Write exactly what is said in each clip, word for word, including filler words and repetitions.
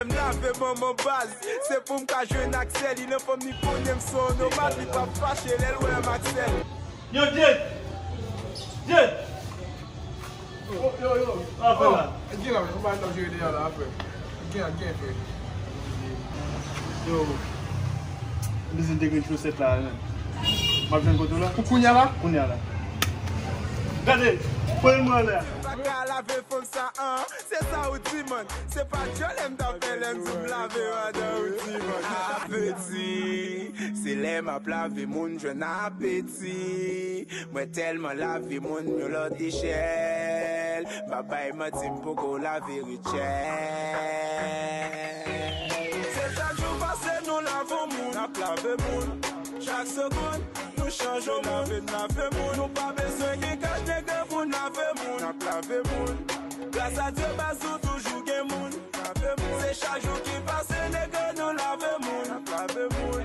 M lave manman baz, se pou m ka jwenn aksè. Li nan fanm li konnen m se yon nomad, li p ap fache lè l wè m aksè. Yo, Jay! Jay! Yo, yo, yo. Sa w ap fè la? Gen la, men, yon bagay n ap jere deja la, frè. Gen, gen, frè. Yo, m bezwen te gen chosèt la, men. M ap jwenn kote w la? Pou kounya la? Kounya la. Gade, pran mwen anlè a. Pa ka lave fanm sa, an. Se sa ou di, man. Se pa dyòl m t ap fè lè m di m lave madan ou di, man. Apeti, se lè m ap lave moun jwenn apeti. Mwen tèlman lave moun yon lòt echèl. M pa bay manti, m poko lave Rachel. Se chak jou pase nou lave moun, n ap lave moun. Chak segonn, nou chanje moun, n ap lave moun. Nou pa bezwen gen kaj nèg pou n lave moun, n ap lave moun. Gras a Dye, baz, nou toujou gen moun. Se chak jou ki pase, nèg, nou lave moun, ap lave moun.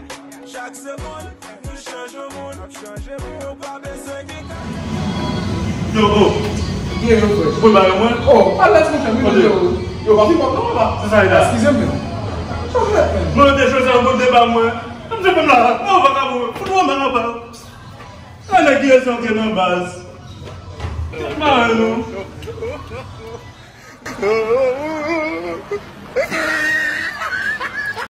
Chak segonn, nou chanje moun, ap chanje moun. Nou pa bezwen gen ka. Yo, oh. Byen, yo, frè. Ou konn bagay mwen? Oh, alèz, monchè, vin, yo. Yo, pa fè non, papa. Se sa, e la. Eskize m, men. Sa fèt, men. Mwen, te chwazi an kote ba mwen. Mwen, se pa la. Oh, vakabon. Fout mwen, vakabon. Sa nèg ki rete antre nan baz. Tèt mare nou.